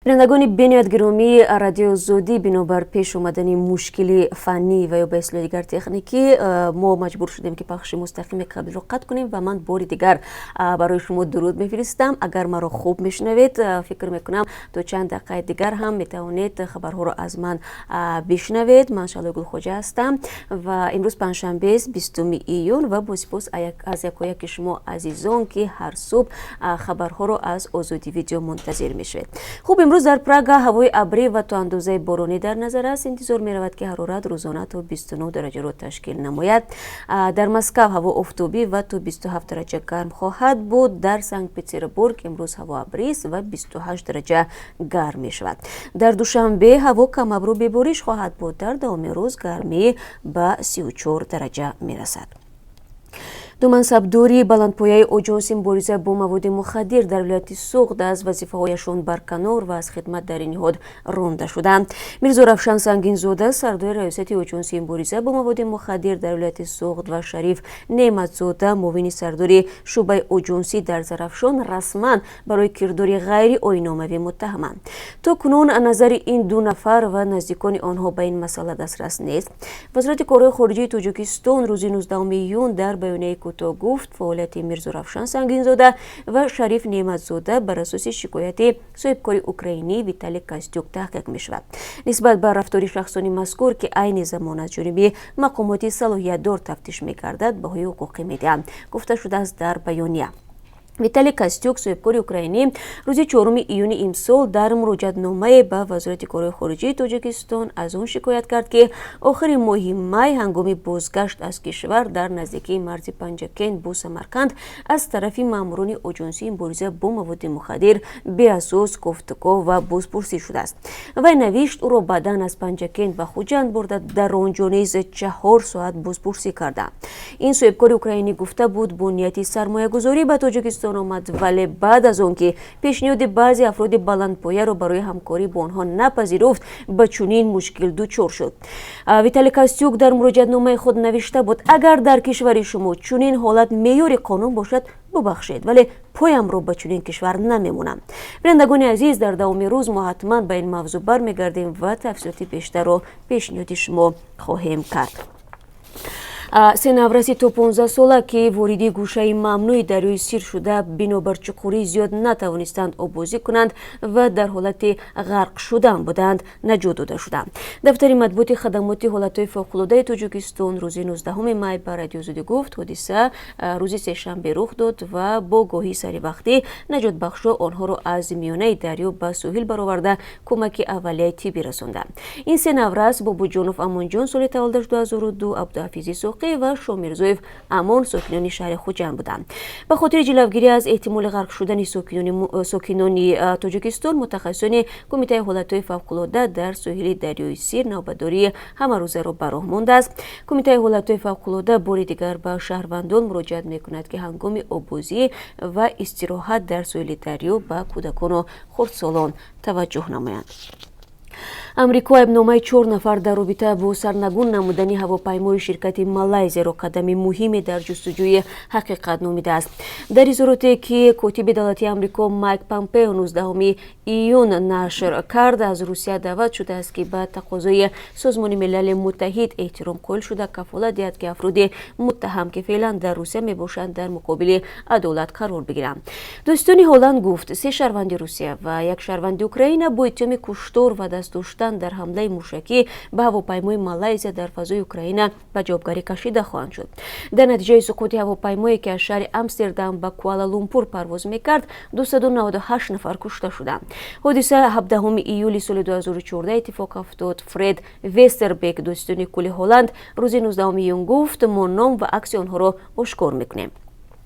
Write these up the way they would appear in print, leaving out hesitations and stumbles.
Бинандагони бениҳоят гиромии Радиои Озодӣ, бинобар пеш омадани мушкили фаннӣ ва ё ба истилоҳи дигар техникӣ, мо маҷбур шудем, ки пахши мустақими қаблиро қатъ кунем ва ман бори дигар барои шумо дуруд мефиристам. Агар маро хуб мешунавед, фикр мекунам, то чанд дақиқаи дигар ҳам метавонед хабарҳоро аз ман бишнавед. Ман Шаҳлои Гулхоҷа ҳастам ва имрӯз панҷшанбест, 20-уми июн, ва бо сипос аз якояки шумо азизон, ки ҳар субҳ хабарҳоро аз Озодӣ Видео мунтазир мешавед. Хуб, имрӯз дар Прага ҳавои абрӣ ва то андозаи боронӣ дар назар аст. Интизор меравад, ки ҳарорат рӯзона то 29 дараҷаро ташкил намояд. Дар Москав ҳаво офтобӣ ва то 27 дараҷа гарм хоҳад буд. Дар Санкт Петербург имрӯз ҳаво абрист ва 28 дараҷа гарм мешавад. Дар Душанбе ҳаво камабру бебориш хоҳад буд. Дар давоми рӯз гармӣ ба 34 дараҷа мерасад. Ду мансабдори баландпояи Оҷонси мубориза бо маводи мухаддир дар вилояти Суғд аз вазифаҳояшон барканор ва аз хидмат дар ин ниҳод ронда шуданд. Мирзо Равшан Сангинзода, сардори раёсати Оҷонси мубориза бо маводи мухаддир дар вилояти Суғд, ва Шариф Неъматзода, муовини сардори шӯъбаи оҷонсӣ дар Зарафшон, расман барои кирдори ғайриоиномавӣ муттаҳаманд. То кунун назари ин ду нафар ва наздикони онҳо ба ин масъала дастрас нест. Вазорати корҳои хориҷии Тоҷикистон рӯзи 19 июн дар баёнияи кӯтоҳ гуфт, фаъолияти Мирзо Равшан Сангинзода ва Шариф Неъматзода бар асоси шикояти соҳибкори украинӣ Виталий Костюк таҳқиқ мешавад. Нисбат ба рафтори шахсони мазкур, ки айни замон аз ҷониби мақомоти салоҳиятдор тафтиш мегардад, баҳои ҳуқуқӣ медиҳанд, гуфта шудааст дар баёния. Виталий Костюк, соҳибкори украинӣ, рӯзи 4 июни имсол дар муроҷиатномае ба Вазорати корҳои хориҷии Тоҷикистон аз он шикоят кард, ки охири моҳи май ҳангоми бозгашт аз кишвар дар наздикии марзи Панҷакент бо Самарқанд аз тарафи маъмурони Оҷонсии мубориза бо маводи мухаддир беасос кофтуков ва бозпурсӣ шудааст. Вай навишт, ӯро баъдан аз Панҷакент ба Хуҷанд бурда, дар он ҷо низ 4 соат бозпурсӣ карданд. Ин соҳибкори украинӣ гуфта буд, бо нияти сармоягузорӣ ба Тоҷикистон омад, вале баъд аз он ки пешниҳоди баъзе афроди баландпояро барои ҳамкорӣ бо онҳо напазируфт, ба чунин мушкил дучор шуд. Виталий Костюк дар муроҷиатномаи худ навишта буд: «Агар дар кишвари шумо чунин ҳолат меъёри қонун бошад, бубахшед, вале поямро ба чунин кишвар намемонам». Бинандагони азиз, дар давоми рӯз мо ҳатман ба ин мавзӯъ бармегардем ва тафсилоти бештарро пешниҳоди шумо хоҳем кард. Се навраси то 15 сола, ки вориди гӯшаи мамнӯи дарёи Сир шуда, бинобар чуқурии зиёд натавонистанд оббозӣ кунанд ва дар ҳолати ғарқ шудан буданд, наҷот дода шуданд. Дафтари матбуоти хадамоти ҳолатҳои фавқулодаи Тоҷикистон рӯзи 19 май ба Радиои Озодӣ гуфт, ҳодиса рӯзи сешанбе рух дод ва бо огоҳии саривақтӣ наҷотбахшҳо онҳоро аз миёнаи дарё ба соҳил бароварда, кӯмаки аввалияи тиббӣ расонданд. Ин се наврас Бобоҷонов Амонҷон, соли таваллудаш 2002, Абдуҳафизи Соқӣ ва Шомирзоев Амон сокинони шаҳри Хуҷанд буданд. Ба хотири ҷилавгирӣ аз эҳтимоли ғарқ шудани сокинони Тоҷикистон, мутахассисони Кумитаи ҳолатҳои фавқулода дар соҳили дарёи Сир навбатдории ҳамарӯзаро ба роҳ мондааст. Кумитаи ҳолатҳои фавқулода бори дигар ба шаҳрвандон муроҷиат мекунад, ки ҳангоми оббозӣ ва истироҳат дар соҳили дарё ба кӯдакону хурдсолон таваҷҷӯҳ намоянд. Амрико айбномаи чор нафар дар робита бо сарнагун намудани ҳавопаймои ширкати Малайзияро қадами муҳиме дар ҷустуҷӯи ҳақиқат номидааст. Дар изҳороте, ки котиби давлатии Амрико Майк Помпео 19 июн нашр кард, аз Русия даъват шудааст, ки ба тақозои Созмони Милали Муттаҳид эҳтиром қоил шуда, кафолат диҳад, ки афроди муттаҳам, ки феълан дар Русия мебошанд, дар муқобили адолат қарор бигиранд. Додситони Ҳолланд гуфт, се шаҳрванди Русия ва як шаҳрванди Украина бо иттиҳоми куштор ва даст доштан дар ҳамлаи мушакӣ ба ҳавопаймои Малайзия дар фазои Украина ба ҷавобгарӣ кашида хоҳанд шуд. Дар натиҷаи суқути ҳавопаймое, ки аз шаҳри Амстердам ба Куала Лумпур парвоз мекард, 298 нафар кушта шуданд. Ҳодиса 17 июли соли 2014 иттифоқ афтод. Фред Вестербек, додситони кулли Ҳолланд, рӯзи 19 июн гуфт, мо ном ва акси онҳоро ошкор мекунем.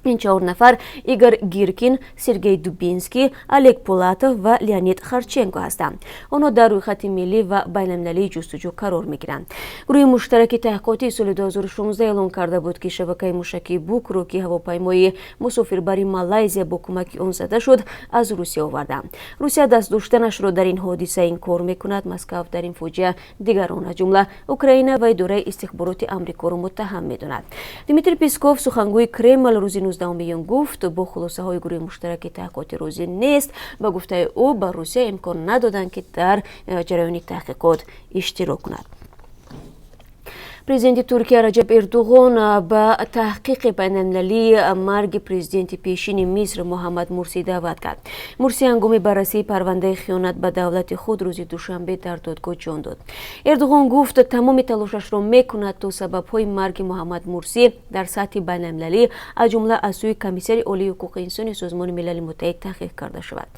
Ин чаҳор нафар Игор Гиркин, Сергей Дубинский, Олег Пулатов ва Леонид Харченко ҳастанд. Онҳо дар рӯйхати миллӣ ва байналмилалии ҷустуҷӯ қарор мегиранд. Гурӯҳи муштараки таҳқиқотӣ соли 2016 эълон карда буд, ки шабакаи мушакии Букро, ки ҳавопаймои мусофирбари Малайзия бо кӯмаки он зада шуд, аз Русия оварданд. Русия даст доштанашро дар ин ҳодиса инкор мекунад. Москав дар ин фоҷиа дигарон, аз ҷумла Украина ва идораи истихбороти Амрикоро муттаҳам медонад. Дмитрий Песков, сухангӯи Кремл, рӯзи 19 июн гуфт, бо хулосаҳои гурӯҳи муштараки таҳқиқотӣ розӣ нест. Ба гуфтаи ӯ, ба Русия имкон надоданд, ки дар ҷараёни таҳқиқот иштирок кунад. Президенти Туркия Раҷаб Эрдуғон ба таҳқиқи байналмилалии марги президенти пешини Миср Муҳаммад Мурсӣ даъват кард. Мурсӣ ҳангоми баррасии парвандаи хиёнат ба давлати худ рӯзи душанбе дар додгоҳ ҷон дод. Эрдуғон гуфт, тамоми талошашро мекунад, то сабабҳои марги Муҳаммад Мурсӣ дар сатҳи байналмилалӣ, аз ҷумла аз сӯи Комиссари Олии ҳуқуқи инсони Созмони Милали Муттаҳид, таҳқиқ карда шавад.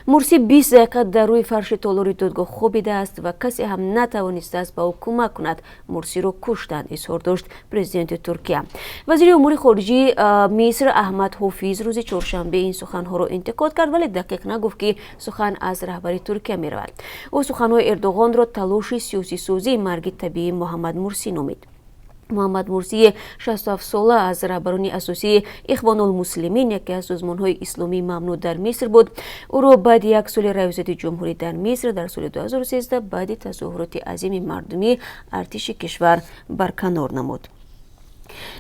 Мурсӣ 20 дақиқа дар рӯи фарши толори додгоҳ хобидааст ва касе ҳам натавонистааст ба ӯ кӯмак кунад. Мурсиро куштанд, изҳор дошт президенти Туркия. Вазири умури хориҷии Миср Аҳмад Ҳофиз рӯзи чоршанбе ин суханҳоро интиқод кард, вале дақиқ нагуфт, ки сухан аз раҳбари Туркия меравад. Ӯ суханҳои Эрдоғонро талоши сиёсисозии марги табиии Муҳаммад Мурсӣ номид. Муҳаммад Мурсии 67сола аз раҳбарони асосии Ихвонулмуслимин, яке аз созмонҳои исломии мамнӯъ дар Миср буд. Ӯро баъди як соли раёсати ҷумҳурӣ дар Миср дар соли 2013 баъди тазоҳуроти азими мардумӣ артиши кишвар барканор намуд.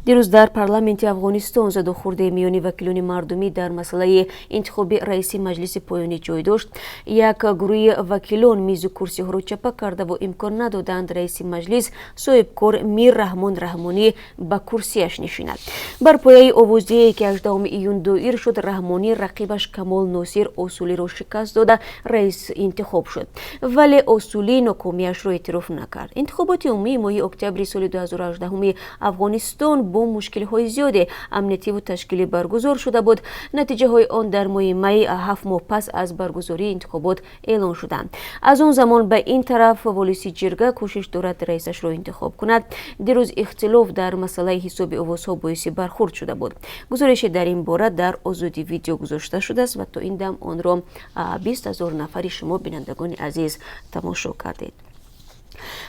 Дирӯз дар парламенти Афғонистон задухӯрде миёни вакилони мардумӣ дар масъалаи интихоби раиси маҷлиси поёнӣ ҷой дошт. Як гурӯҳи вакилон мизу курсиҳоро чапа кардаву имкон надоданд раиси маҷлис, соҳибкор Мир Раҳмон Раҳмонӣ, ба курсиаш нишинад. Бар пояи овоздиҳие, ки 18 июн доир шуд, Раҳмонӣ рақибаш Камол Носир Осулиро шикаст дода, раис интихоб шуд, вале Осулӣ нокомиашро эътироф накард. Интихоботи умумии моҳи октябри соли 2018 Афғонистон бо мушкилиҳои зиёде амниятиву ташкилӣ баргузор шуда буд. Натиҷаҳои он дар моҳи май, 7 моҳ пас аз баргузории интихобот, эълон шуданд. Аз он замон ба ин тараф Волиси Ҷирга кӯшиш дорад раисашро интихоб кунад. Дирӯз ихтилоф дар масъалаи ҳисоби овозҳо боиси бархӯрд шуда буд. Гузорише дар ин бора дар Озодӣ Видео гузошта шудааст ва то ин дам онро 20 000 нафари шумо, бинандагони азиз, тамошо кардед.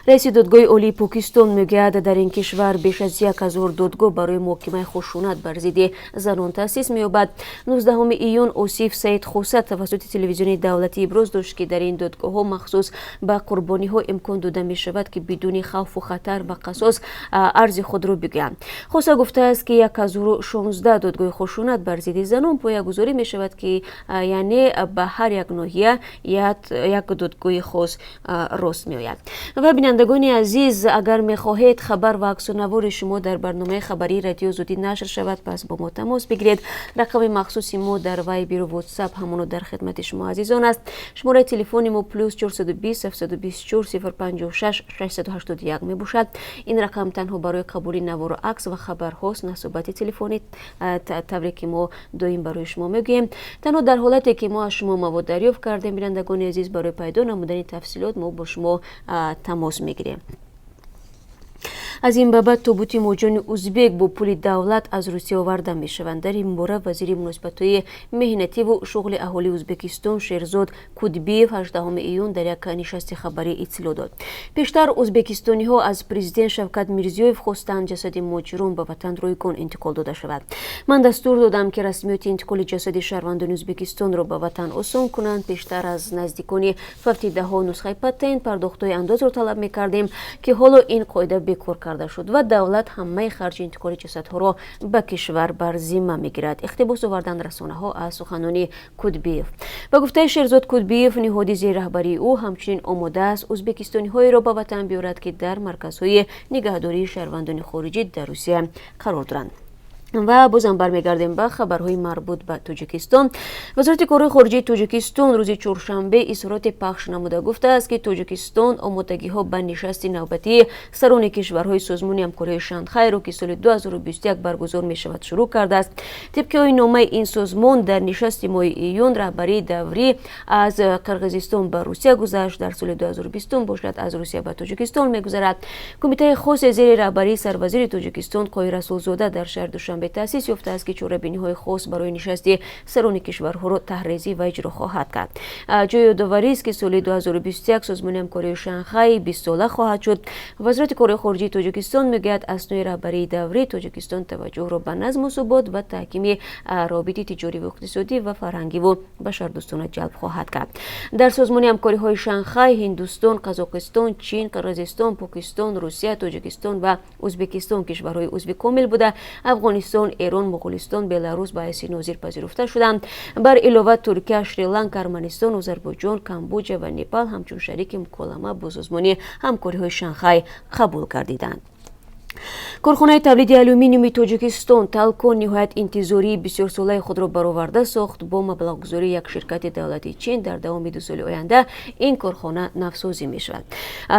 Раиси Додгоҳи Олии Покистон мегӯяд, дар ин кишвар беш аз 1000 додгоҳ барои муҳокимаи хушунат бар зидди занон таъсис меёбад. 19 июн Осиф Саид Хоса тавассути телевизиони давлатӣ иброз дошт, ки дар ин додгоҳҳо махсус ба қурбониҳо имкон дода мешавад, ки бидуни хавфу хатар ва қасос арзи худро бигӯянд. Хоса гуфтааст, ки 1016 додгоҳи хушунат бар зидди занон поягузорӣ мешавад, ки яъне ба ҳар як ноҳия як додгоҳи хос рост меояд. Ва, бинандагони азиз, агар мехоҳед хабар ва аксунавори шумо дар барномаи хабарии Радиои Озодӣ нашр шавад, пас бо мо тамос бигиред. Рақами махсуси мо дар Вайберу Ватсап ҳамоно дар хидмати шумо азизон аст. Шумораи телефони мо +420 724 056 681 мебошад. Ин рақам танҳо барои қабули навору акс ва хабарҳост, на суҳбати телефонӣ, тавре ки мо доим барои шумо мегӯем. Танҳо дар ҳолате ки мо аз шумо мавод дарёфт кардем, бинандагони азиз, барои пайдо намудани тафсилот мо бо шумо тамос мегирем. Аз ин ба баъд тобути муҳоҷирони узбек бо пули давлат аз Русия оварда мешаванд. Дар ин бора вазири муносибатҳои меҳнативу шуғли аҳолии Ӯзбекистон Шерзод Кудбиев 18 июн дар як нишасти хабарӣ иттилоъ дод. Пештар ӯзбекистониҳо аз президент Шавкат Мирзиёев хостанд, ҷасади муҳоҷирон ба ватан ройгон интиқол дода шавад. Ман дастур додам, ки расмиёти интиқоли ҷасади шаҳрвандони Ӯзбекистонро ба ватан осон кунанд. Пештар аз наздикони фавтидаҳо нусхаи патент, пардохтҳои андозро талаб мекардем, ки ҳоло ин қоида бекор карда шуд ва давлат ҳамаи харҷи интиқоли ҷасадҳоро ба кишвар бар зимма мегирад, иқтибос оварданд расонаҳо аз суханони Кудбиев. Ба гуфтаи Шерзод Кудбиев, ниҳоди зери раҳбарии ӯ ҳамчунин омода аст ӯзбекистониҳоеро ба ватан биёрад, ки дар марказҳои нигаҳдории шаҳрвандони хориҷӣ дар Русия қарор доранд. Ва бозам бармегардем ба хабарҳои марбут ба Тоҷикистон. Вазорати корҳои хориҷии Тоҷикистон рӯзи чоршанбе изҳороте пахш намуда гуфтааст, ки Тоҷикистон омодагиҳо ба нишасти навбатии сарони кишварҳои Созмони ҳамкориҳои Шанхайро, ки соли 2021 баргузор мешавад, шурӯъ кардааст. Тибқи оинномаи ин созмон, дар нишасти моҳи июн раҳбарии даврӣ аз Қирғизистон ба Русия гузашт, дар соли 2020 бошад, аз Русия ба Тоҷикистон мегузарад. Кумитаи хосе зери раҳбарии сарвазири Тоҷикистон Қоҳир Расулзода дар шаҳри Душанбе таъсис ёфтааст, ки чорабиниҳои хос барои нишасти сарони кишварҳоро таҳрезӣ ва иҷро хоҳад кард. Ҷои ёдоварист, ки соли 2021 Созмони ҳамкориҳои Шанхай 20сола хоҳад шуд. Вазорати корҳои хориҷии Тоҷикистон мегӯяд, аснои раҳбарии даврӣ Тоҷикистон таваҷҷӯҳро ба назму субот ва таҳкими равобити тиҷориву иқтисодӣ ва фарҳангиву башардӯстона ҷалб хоҳад кард. Дар Созмони ҳамкориҳои Шанхай Ҳиндустон, Қазоқистон, Чин, Қирғизистон, Покистон, Русия, Тоҷикистон ва Ӯзбекистон кишварҳои узви комил буда, Афғонистон Тоҷикистон, Эрон, Моғулистон, Беларус ба ҳайси нозир пазируфта шуданд. Бар илова, Туркия, Шри-Ланка, Арманистон, Озарбойҷон, Камбоҷа ва Непал ҳамчун шарики муколама бо Созмони ҳамкориҳои Шанхай қабул гардиданд. Корхонаи тавлиди алюминиуми Тоҷикистон «Талко» ниҳоят интизории бисёрсолаи худро бароварда сохт. Бо маблағгузории як ширкати давлатии Чин дар давоми 2 соли оянда ин корхона навсозӣ мешавад.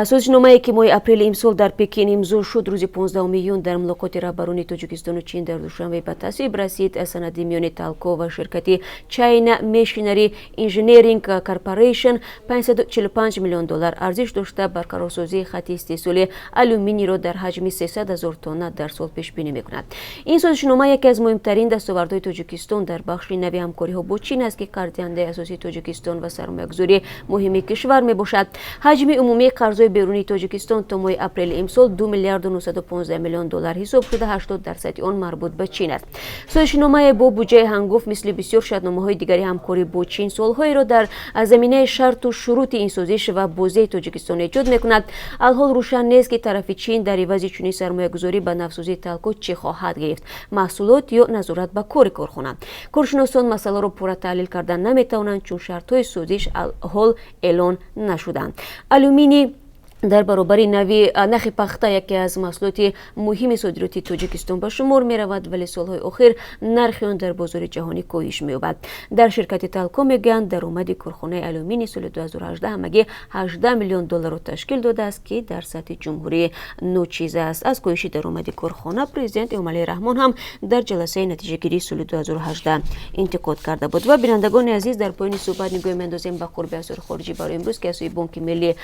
Созишномае, ки моҳи апрели имсол дар Пекин имзо шуд, рӯзи 15 июн дар мулоқоти раҳбарони Тоҷикистону Чин дар Душанбе ба тасвиб расид. Санади миёни «Талко» ва ширкати China Machinery Engineering Corporation 545 миллион доллар арзиш дошта, барқарорсозии хатти истеҳсоли алюминийро дар ҳаҷми 300 ҳазор тонна дар сол пешбинӣ мекунад. Ин созишнома яке аз муҳимтарин дастовардҳои Тоҷикистон дар бахши нави ҳамкориҳо бо Чин аст, ки қарздиҳандаи асосии Тоҷикистон ва сармоягузори муҳими кишвар мебошад. Ҳаҷми умумии қарзҳои берунии Тоҷикистон то моҳи апрели имсол 2 миллиарду 915 миллион доллар ҳисоб шуда, 80 дарсади он марбут ба Чин аст. Созишномае бо буҷаи ҳангуфт, мисли бисёр шартномаҳои дигари ҳамкорӣ бо Чин, суолҳоеро дар заминаи шарту шурути ин созиш ва бозии Тоҷикистон эҷод мекунад. Алҳол рӯшан нест, ки тарафи Чин дар ивази чунин сармоягузорӣ ба навсозии «Талко» чӣ хоҳад гирифт: маҳсулот ё назорат ба кори корхона. Коршиносон масъаларо пурра таҳлил кардан наметавонанд, чун шартҳои созиш ҳол эълон нашуданд. Алюминий дар баробари нави нахи пахта яке аз маҳсулоти муҳими содиротии Тоҷикистон ба шумор меравад, вале солҳои охир нархи он дар бозори ҷаҳонӣ коҳиш меёбад. Дар ширкати «Талко» мегӯянд, даромади корхонаи алюминий соли 2018 ҳамагӣ 18 миллион долларро ташкил додааст, ки дар сатҳи ҷумҳурӣ ночиз аст. Аз коҳиши даромади корхона президент Эмомалӣ Раҳмон ҳам дар ҷаласаи натиҷагирии соли 2018 интиқод карда буд. Ва, бинандагони азиз, дар поёни суҳбат нигоҳ меандозем ба қурби асъори хориҷӣ барои имрӯз, ки аз сӯи Бонки Миллӣ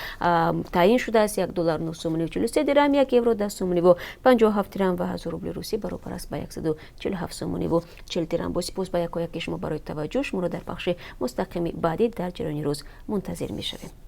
таъин шудааст: 1 доллар 9 сомониву 43 дирам, 1 евро 10 сомониву 57 дирам ва 1000 рубли русӣ баробар аст ба 147 сомониву 40 дирам. Бо сипос ба якояки шумо барои таваҷҷӯҳ. Шуморо дар пахши мустақими баъдӣ дар ҷараёни рӯз мунтазир мешавем.